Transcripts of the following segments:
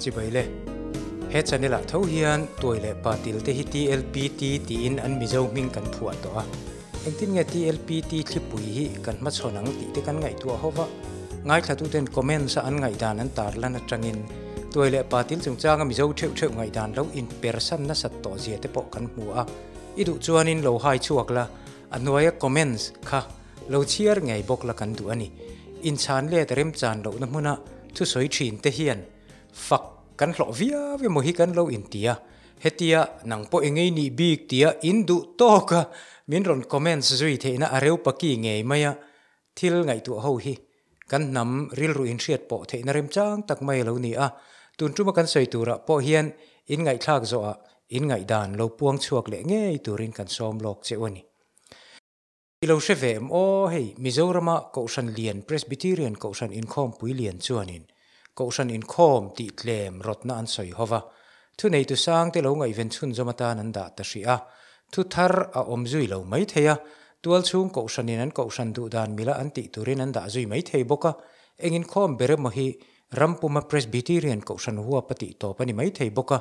Chibai le. He channel ah tho hian tuai leh pa til te hi TLPT tiin an Mizo hming kan phuah tawh a. Engtin nge TLPT thlipui hi kan hmachhawn ang tih te kan ngaihtuah ho va. Ngaithlatuten comments a an ngaihdan an tarlan atangin tuai leh pa til chungchanga Mizo theuh theuh ngaihdan lo inpersan nasat tawh zia te pawh kan hmu a. I duh chuanin lo hai chhuak la, a hnuaia comments kha lo chhiar ngei bawk la kan duh a ni. Inchhan let remchan lohna hmuna thusawi thin te hian fak kan hlawh viau emaw hi kan lo inti a, hetia nang pawh i ngei nih bik tia in duh tawk a min rawn comments zui theihna a reu paki ngei mai a, thil ngaihtuah ho hi kan hnam rilru inhriat pawh theihna remchang tak mai a lo ni a, tun tuma kan sawi turah pawh hian in ngaihthlak zawhah in ngaihdan lo puang chhuak leh ngei turin kan sawm lawk che u a ni. I lo hre ve em aw hei Mizorama Kohhran Lian Presbyterian Kohhran Inkhawmpui Lian chuanin Kohhran Inkhawm tih tlem rawtna an sawi ho va, thuneitu sangte lo ngaihven chhunzawm atan an dah ta hrih a, thu thar a awm zui lo mai thei a, tualchhung Kohhranin an Kohhran duhdan mila an tih turin an dah zui mai thei bawk a, eng inkhawm ber emaw hi Rampuma Presbyterian Kohhran huap a tih tawp a ni mai thei bawk a.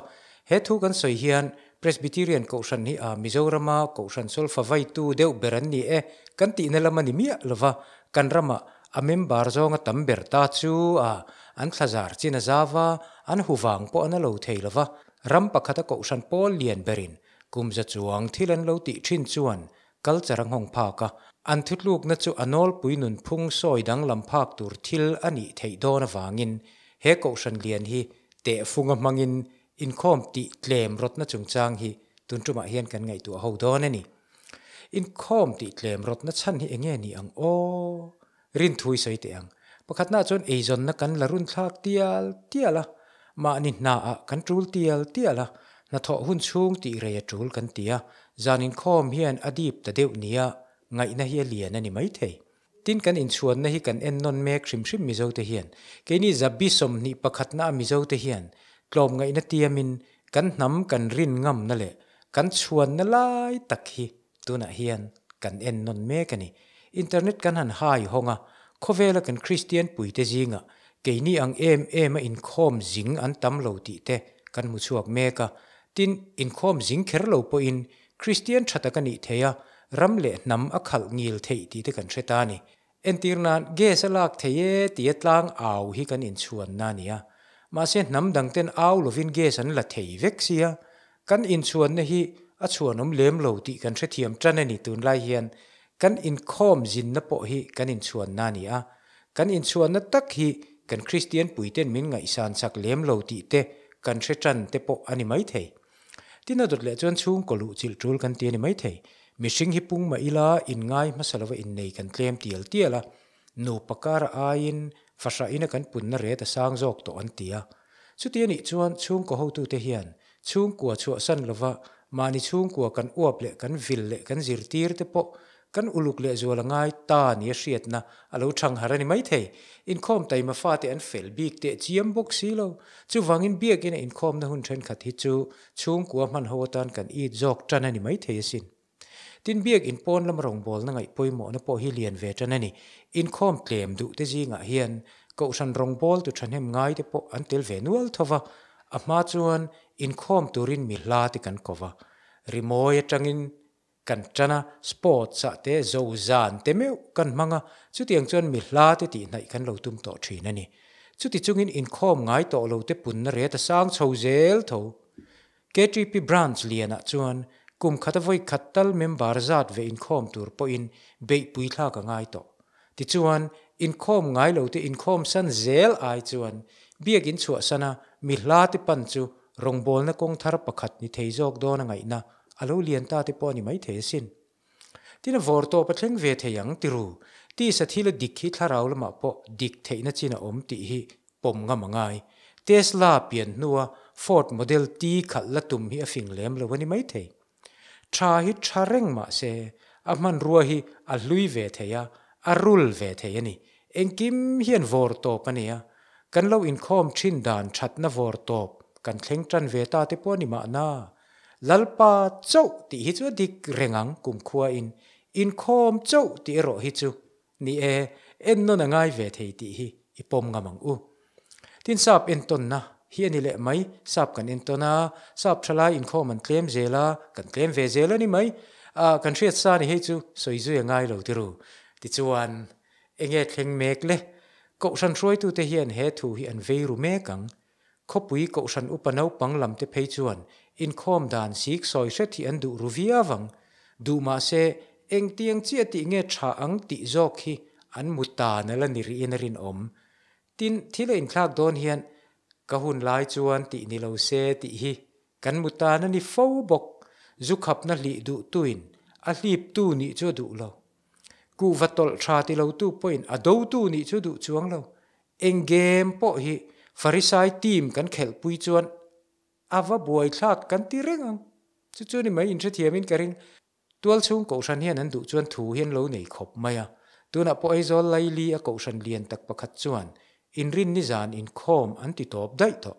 He thu kan sawi hian Presbyterian Kohhran hi a Mizorama Kohhran solfa vaitu deuh ber an ni e kan tihna lam a ni miah lova, kan ramah a member zawnga tam ber ta chu a an thlazar chin a zau a, an hu vang pawh an a lo thei lova. Ram pakhata Kohhran pawl lian berin kum za chuang thil an lo tih thin chuan Culture a nghawng phak a, an thutlukna chu a nawlpui nunphung sawi danglam phak tur thil a nih theih dawn avangin he kohhran lian hi tehfunga hmangin inkhawm tih tlem rawtna chungchang hi tun tumah hian kan ngaihtuah ho dawn a ni. Inkhawm tih tlem rawtna chhan hi enge ni ang aw? Rinthui sawi teh ang. Pakhatnaah chuan eizawnna kan la runthlak tial tial a, mahni hnaah kan tul tial tial a, hnathawh hun chhung tih rei a tul kan ti a, zan inkhawm hian a dip ta deuh nia ngaihna hi a lian a ni maithei. Tin, kan inchhuanna hi kan ennawn mek hrim hrim Mizote hian, keini zabi 21 a Mizote hian tlawmngaihna tiamin kan hnam kan rin ngamna leh kan chhuanna lai tak hi Tunah hian kan en nawn mek a ni. Internet kan han hai hawng a, khawvela kan Kristian puite zingah keini ang em em a inkhawm zing an tam lo tih te kan hmu chhuak mek a. Tin, inkhawm zing kher lo pawhin Kristian tha tak a nih theih a, ram leh hnam a khalh ngil theih tih te kan hre ta a ni. Entir nan, gas a lak thei e tia tlang au hi kan inchhuanna a ni a. Mahse, hnam dangten au lovin gas an la thei vek sia. Kan inchhuanna hi a chhuanawm lem lo tih kan hrethiam tan a ni tunlai hian. Kan inkhawm zinna pawh hi kan inchhuanna a ni a. Kan inchhuanna tak hi kan Kristian puiten min ngaihsan chak lem lo tih te kan hre tan te pawh a ni maithei. Tin a dawt leh chuan chhungkaw luh chilh tul kan ti a ni maithei. Mihring hi pung mah ila inngai hmasa lova innei kan tlem tial tial a, nupa kara aiin fahrah ina kan punna ret a sang zawk tawh an ti a. Chuti anih chuan chhungkaw hotute hian chhungkua chhuahsan lova mahni chhungkua kan uap leh kan vil leh kan zirtir te pawh Kan uluk leh zual a ngai ta nia hriatna a lo thang har a ni maithei. Inkhawm taima fate an fel bik teh chiam bawk si lo. Chuvangin biakin a inkhawmna hun thenkhat hi chu chhungkua hman ho atan kan it zawk tan a ni maithei asin. Tin, biak in pawn lama rawngbawlna ngaih pawimawhna pawh hi lian ve tan a ni. Inkhawm tlem duh te zingah hian Kohhran rawngbawltu thahnem ngai te pawh an tel ve nual tho va, a hma chuan inkhawm turin mi hla te kan ko va. Rimawi atangin Kan tan a, sports ah te zo zan te meuh kan hmang a, chutiang chuan mi hla te tihhnaih kan lo tum tawh thin a ni. Chuti chungin inkhawm ngai tawh lo te punna ret a sang chho zel tho. KTP Branch lianah chuan kum khata vawi khat tal member zat ve inkhawm tur pawhin beihpui thlak a ngai tawh. Tichuan, inkhawm ngai lo te inkhawm san zel ai chuan biakin chhuahsan a mi hla te pan chu rawngbawlna kawng thar pakhat ni thei zawk dawn a ngaihna A lo lian ta te pawh a ni maithei asin. Tin a vawr tawp a thleng ve thei ang ti ru. Tisa thil a dik hi thlarau lamah pawh dik theihna chin a awm tih hi pawm ngam a ngai. Tesla pian hnua Ford Model T khalh la tum hi a fing lem lo a ni maithei. Tha hi tha reng mah se, a hmanrua hi a hlui ve thei a, a rul ve thei a ni. Engkim hian vawr tawp a nia. Kan lo inkhawm thin dan thatna vawr tawp kan thleng tan ve ta te pawh a ni mahna. Lalpa chauh tih hi chu a dik reng ang kumkhuain, inkhawm chauh tih erawh hi chu ni e, ennawn a ngai ve thei tih hi i pawm ngam ang u. Tin sap entawnna hi a ni leh mai. Sap kan entawn a, sap thalai inkhawm an tlem zel a, kan tlem ve zel a ni mai. Ah, kan hriat sa ni hei chu sawi zui a ngai lo ti ru. Tichuan, enge thleng mek le? Kohhran hruaitute hian he thu hi an vei ru mek ang. Khawpui kohhran upa naupang lam te phei chuan inkhawm dan sik sawi hret hi an duh ru viau ang. Duh mah se, engtiang chiah tih nge tha ang tih zawk hi an mu tan a la ni rihin a rinawm. Tin, thil a inthlak dawn hian ka hun lai chuan tih ni lo se tih hi kan mu tan a ni fo bawk. Zu khapna hlih duhtuin a hliptu nih chu a duh lo. Kuhva tawlh tha ti lotu pawhin a dotu nih chu a duh chuang lo. Eng game pawh hi Farisai team kan khelhpui chuan a va buaithlak kan ti reng ang. Chu chu ni mai inhrethiamin ka ring. Tualchhung Kohhran hian an duh chuan thu hi an lo nei khawp mai a. Tunah pawh Aizawl Laili a Kohhran lian tak pakhat chuan inrinni zan inkhawm an ti tawp daih tawh.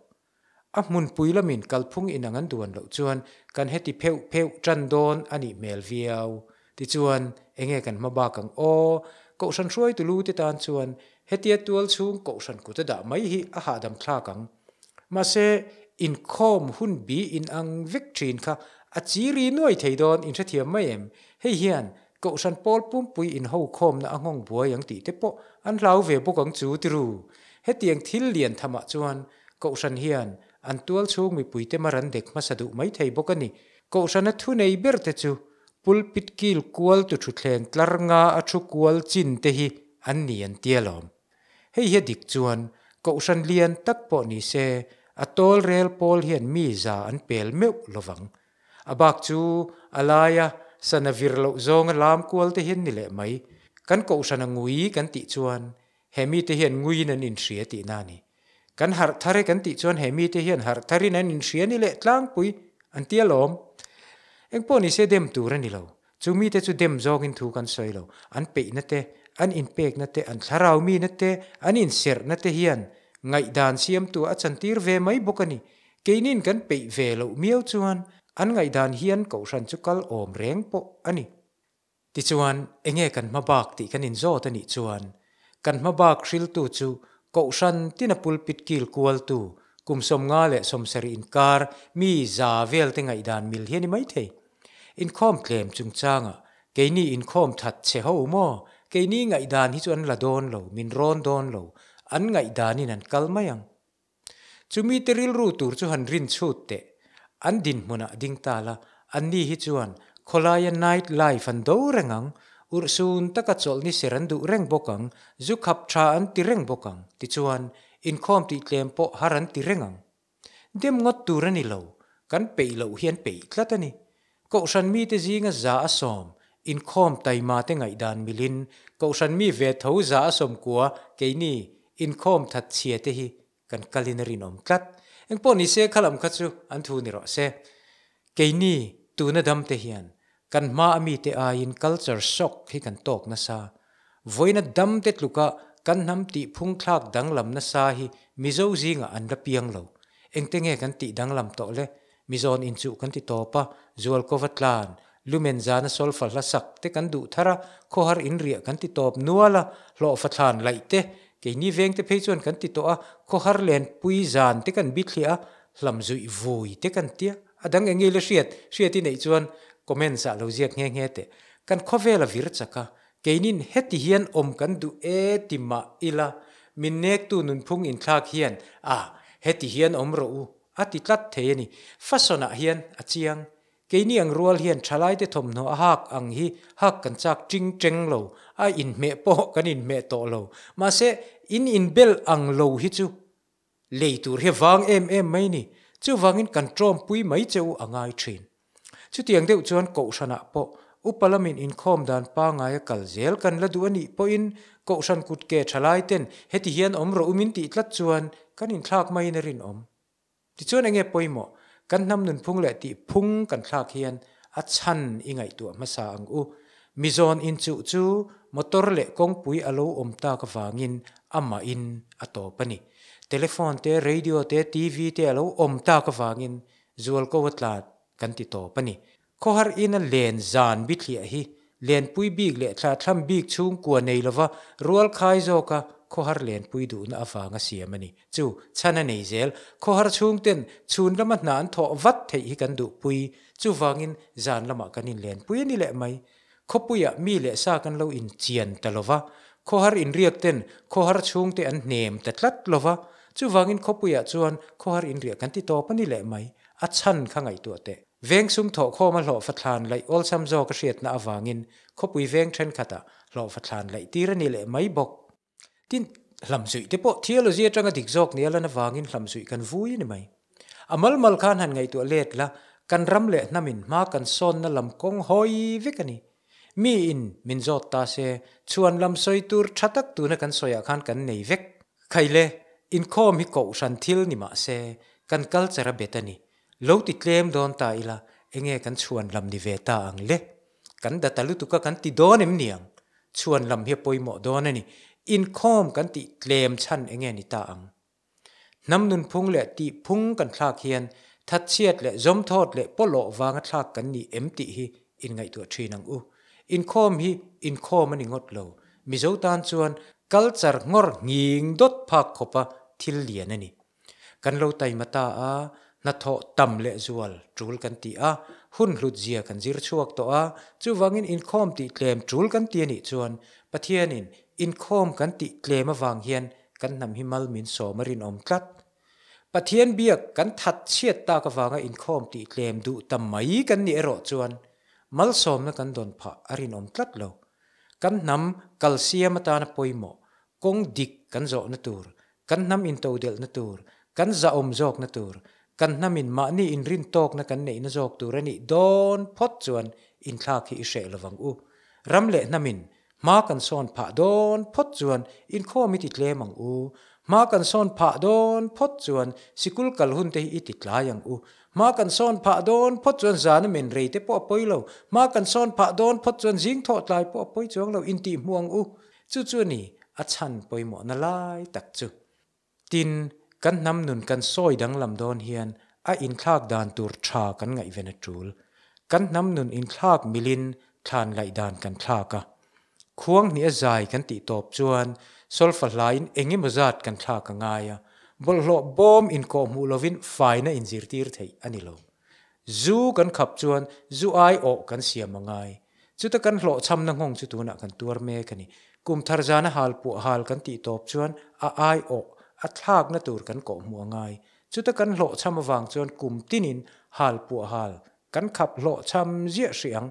A hmunpui lamin kalphung inang an duan loh chuan kan heti pheuh pheuh tan dawn a nih hmel viau. Tichuan, enge kan hma bak ang aw? Kohhran hruaitu lu te tan chuan hetia tualchhung Kohhran kut a dah mai hi a hahdam thlak ang. Mahse, inkhawm hun bi inang vek thin kha a chiri nuai thei dawn inhrethiam mai em? Hei hian Kohhran pawl pumpui inho khawmna a nghawng buai ang tih te pawh an hlau ve bawk ang chu ti ru. Hetiang thil lian thamah chuan Kohhran hian an tual chhung mipuite mar an dek hmasa duh mai thei bawk a ni. Kohhrana thu nei ber te chu pulpit kil kual tu thutthleng tlar nga a thu kual chin te hi an ni an tia lawm. Hei hi a dik chuan Kohhran lian tak pawh ni se a tawl rel pawl hian mi za an pel meuh lovang. A bak chu a laia sana vir loh zawnga lam kual te hian ni leh mai. Kan Kohhrana ngui kan tih chuan he mite hian nguiin an inhria tihna a ni. Kan harh thar e kan tih chuan he mite hian harh tharin an inhria ni leh tlangpui an ti alawm. Engpawh nise dem tur a ni lo. Chu mite chu dem zawngin thu kan sawi lo. An peihna te, an inpekna te, an thlarau mina te, an inserhna te hian ngaihdan siamtu a chantir ve mai bawk a ni. Keinin kan peih ve loh miau chuan an ngaihdan hian kohhran chu kal awm reng pawh a ni. Tichuan, enge kan hma bak tih kan inzawt a nih chuan, kan hma bak hriltu chu Kohhran tina pulpit kil kualtu, kum 50 leh 70 inkar mi za velte ngaihdan mil hi a ni maithei. Inkhawm tlem chungchangah, keini inkhawm that che ho maw? Keini ngaihdan hi chu an la dawn lo, min rawn dawn lo, an ngaihdanin an kal mai ang. Chumite rilru tur chu han rin chhut teh. An dinhmunah ding ta la, anni hi chuan khawlaia night life an do reng ang, urhsun taka chawlhni ser an duh reng bawk ang, zu khap tha an ti reng bawk ang, tichuan inkhawm tih tlem pawh har an ti reng ang. Dem ngawt tur a ni lo, kan peih loh hi an peih tlat a ni. Kohhran mite zinga 100% inkhawm taima te ngaihdan milin Kohhran mi ve tho 90% keini inkhawm that chhia te hi kan kalin a rinawm tlat. Engpawh nise khalam kha chu an thu ni rawh se. Keini tuna dam te hian kan hma a mite aiin culture shock hi kan tawk nasa. Vawiina dam te tluka kan hnam tih phung thlak danglam nasa hi Mizo zingah an la piang lo. Engte nge kan tih danglam tawh le? Mizawn inchuh kan ti tawp a, Zualkova tlan, lumen zana solfa hla sak te kan duh thar a, khawhar inriah kan ti tawp nual a, hlawhfa thlan laih te, keini veng te phei chuan kan ti tawh a, khawhar lenpui zan te kan bithliah a, hlam zuih vui te kan tia. A dang eng ngei la hriat, hriat i neih chuan comments ah lo ziak nghe nghe teh. Kan khawvel a vir chak a, keinin heti hian awm kan duh e ti mah ila, min nektu nunphung inthlak hian, ah, heti hian awm rawh u, A ti tlat thei a ni. Fashion-ah hian a chiang. Keini ang rual hian thalaite thawmhnaw a hak ang hi hak kan chak ting teng lo, a inhmeh pawh kan inhmeh tawh lo. Mahse, in inbel ang lo hi chu lei tur hi a vang em em mai ni. Chuvangin kan tawmpui mai che u a ngai thin. Chutiang deuh chuan Kohhranah pawh upa lamin inkhawm dan pangaia kal zel kan la duh a nih pawhin Kohhran kutke thalaiten heti hian awm rawh u min tih tlat chuan kan inthlak maiin a rinawm. Tichuan enge pawimawh? Kan hnam nunphung leh tih phung kan thlak hian a chhan i ngaihtuah hmasa ang u. Mizawn inchuh chu motor leh kawngpui a lo awm tak avangin amahin a tawp a ni. Telephone te, radio te, TV te a lo awm tak avangin Zualko a tlat kan ti tawp a ni. Khawhar ina len zan bithliah hi lenpui bik leh thlathlam bik chhungkua nei lova rual khai zawka khawhar lenpui duhna avanga siam a ni. Chu chhan a nei zel. Khawhar chhungten chhun lama hna an thawh vat theih hi kan duhpui. Chuvangin zan lamah kan inlenpui a ni leh mai. Khawpuiah mi leh sa kan lo inchian ta lo va, khawhar inriakten khawhar chhungte an hnem ta tlat lo va, chuvangin khawpuiah chuan khawhar inriah kan ti tawp a ni leh mai. A chhan kha ngaihtuah teh. Veng sum thawhkhawma hlawhfa thlan laih awlsam zawk a hriatna avangin khawpui veng thenkhatah hlawhfa thlan laih tir a ni leh mai bawk. Tin, hlamzuih te pawh theology atanga dik zawk nia lan avangin hlamzuih kan vui a ni mai. A mal mal khan han ngaihtuah let la, kan ram leh hnamin hma kan sawnna lam kawng hawi vek a ni. Miin min zawt ta se, chhuan lam sawi tur tha tak tuna kan sawiah khan kan nei vek. Khaile, inkhawm hi kohhran thil ni mah se, kan culture a bet a ni. Lo ti tlem dawn ta ila, enge kan chhuan lam ni ve ta ang le? Kan data lutuka kan ti dawn em niang? Chhuan lam hi a pawimawh dawn a ni. Inkhawm kan tih tlem chhan enge ni ta ang? Hnam nunphung leh tihphung kan thlak hian thatchhiat leh zawmthawt leh pawlawh vanga thlak kan ni em tih hi inngaihtuah thin ang u. Inkhawm hi inkhawm a ni ngawt lo. Mizo tan chuan culture nghawr nghing dawt phak khawpa thil lian a ni. Kan lo taima ta a, hnathawh tam leh zual tul kan ti a, hun hlut zia kan zir chhuak tawh a, chuvangin inkhawm tih tlem tul kan ti a nih chuan Pathianin inkhawm kan tih tlem avang hian kan hnam hi mal min sawm a rinawm tlat. Pathian biak kan that chhiat tak avanga inkhawm tih tlem duh ta mai kan nih erawh chuan malsawmna kan dawn phah a rinawm tlat lo. Kan hnam kalsiam atana pawimawh kawng dik kan zawhna tur Kan hnam intodelhna tur, kan zahawm zawkna tur, kan hnamin mahni inrintawkna kan neihna zawk tur a nih dawn phawt chuan inthlak hi i hreh lovang u. Ram leh hnamin hma kan sawn phah dawn phawt chuan inkhawm i ti tlem ang u. Hma kan sawn phah dawn phawt chuan sikul kal hun te hi i ti tlai ang u. Hma kan sawn phah dawn phawt chuan zana men rei te pawh a pawi lo. Hma kan sawn phah dawn phawt chuan zing thawh tlai pawh a pawi chuang lo intihhmuh ang u. Chu chu a ni, a chhan pawimawhna lai tak chu. Tin, kan hnam nun kan sawi danglam dawn hian a inthlak dan tur tha kan ngaihven a tul. Kan hnam nun inthlak milin thlan laih dan kan thlak a. Khuang hnih a zai kan tih tawp chuan solfa hlain eng emaw zat kan thlak a ngai a, bawlhhlawh bawm inkawhhmuh lovin faina inzirtir theih a ni lo. Zu kan khap chuan zu ai awh kan siam a ngai. Chuta kan hlawhchhamna nghawng chu tunah kan tuar mek a ni. Kum thar zana hal puah hal kan tih tawp chuan a ai awh, a thlakna tur kan kawhhmuh a ngai. Chuta kan hlawhchham avang chuan kum tinin hal puah hal kan khap hlawhchham ziah hrih ang.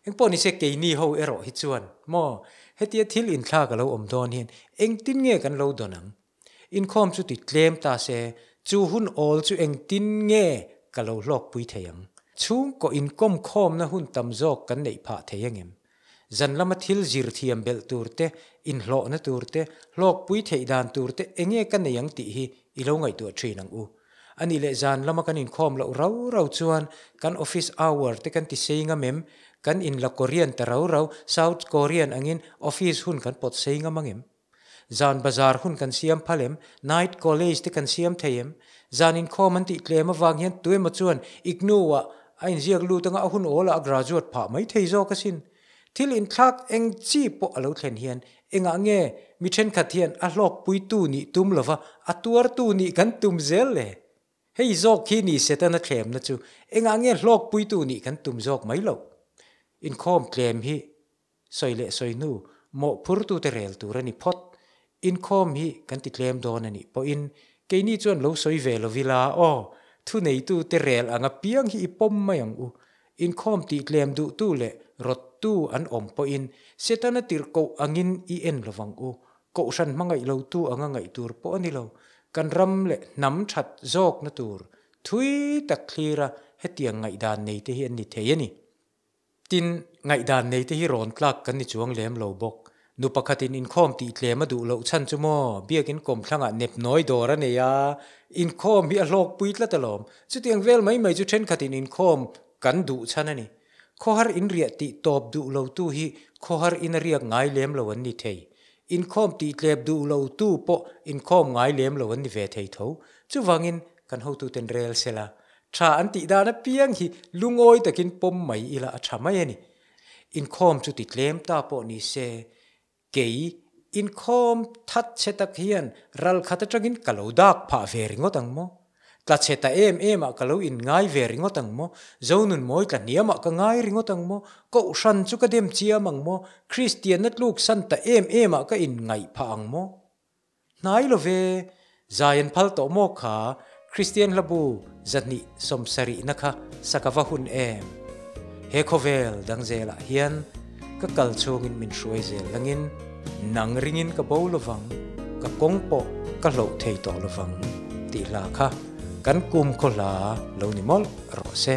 Engpawh nise keini ho erawh hi chuan maw hetia thil inthlak a lo awm dawn hian engtin nge kan lo dawn ang? Inkhawm chu ti tlem ta se, chu hun awl chu engtin nge ka lo hlawkpui thei ang? Chhungkaw inkawm khawmna hun tam zawk kan neih phah thei angem? Zan lama thil zir thiam belh tur te, inhlawhna tur te, hlawkpui theih dan tur te enge ka nei ang tih hi i lo ngaihtuah thin ang u. A nih leh zan lama kan inkhawm loh rau rau chuan kan office hour te kan ti sei ngam em? Kan inla Korean ta rau rau, South Korean angin office hun kan pawt sei ngam angem? Zan bazar hun kan siam phal em? Night college te kan siam thei em? Zan inkhawm an tih tlem avang hian tuemaw chuan IGNOU-ah a inziak lut anga a hun awlah a graduate phah mai thei zawk asin. Thil inthlak eng chi pawh a lo thlen hian engah nge mi thenkhat hian a hlawkpuitu nih tum lova a tuartu nih kan tum zel le? Hei zawk hi ni Setana thlemna chu engah nge hlawkpuitu nih kan tum zawk mai loh? Inkhawm tlem hi Sawi leh sawi hnu, mawhphurtute rel tur a ni phawt. Inkhawm hi kan ti tlem dawn a nih pawhin keini chuan lo sawi ve lo ila aw, thuneitute rel anga piang hi i pawm mai ang u. Inkhawm tih tlem duhtu leh rawttu an awm pawhin Setana tirhkoh angin i en lo vang u. Kohhran hmangaih lotu anga ngaih tur pawh a ni lo. Kan ram leh hnam that zawkna tur thui tak thlira hetiang ngaihdan neite hi an ni thei a ni. Tin, ngaihdan neite hi rawn tlak kan ni chuang lem lo bawk. Nu pakhatin inkhawm tih tlem a duh loh chhan chu maw, biakin kawmthlangah nep nawi dawr a nei a, inkhawm hi a hlawkpui tlat alawm. Chutiang vel mai mai chu thenkhatin inkhawm kan duh chhan a ni. Khawhar inriah tih tawp duh lotu hi khawhar in a riak ngai lem lo an ni thei. Inkhawm tih tlep duh lotu pawh inkhawm ngai lem lo an ni ve thei tho. Chuvangin kan hotuten rel sela, Tha an tih dan apiang hi lungawi takin pawm mai ila a tha mai a ni. Inkhawm chu ti tlem ta pawh ni se, kei Inkhawm that che tak hian ral khat atangin ka lo dak phah ve ringawt ang maw? Tla chhe ta em em ah ka lo inngai ve ringawt ang maw? Zonun mawi tla hniam ah ka ngai ringawt ang maw? Kohhran chu ka dem chiam ang maw? Kristianna tluk san ta em em ah ka inngaih phah ang maw? Hnai lo ve, zai an phal tawh maw kha Kristian hlabu 200 70na kha sak a va hun em? He khawvel dang zelah hian ka kal chhungin min hruai zel langin nang ringin ka bo lovang, ka kawng pawh ka hloh thei tawh lovang tih hla kha kan kum khaw hla lo ni mawlh rawh se.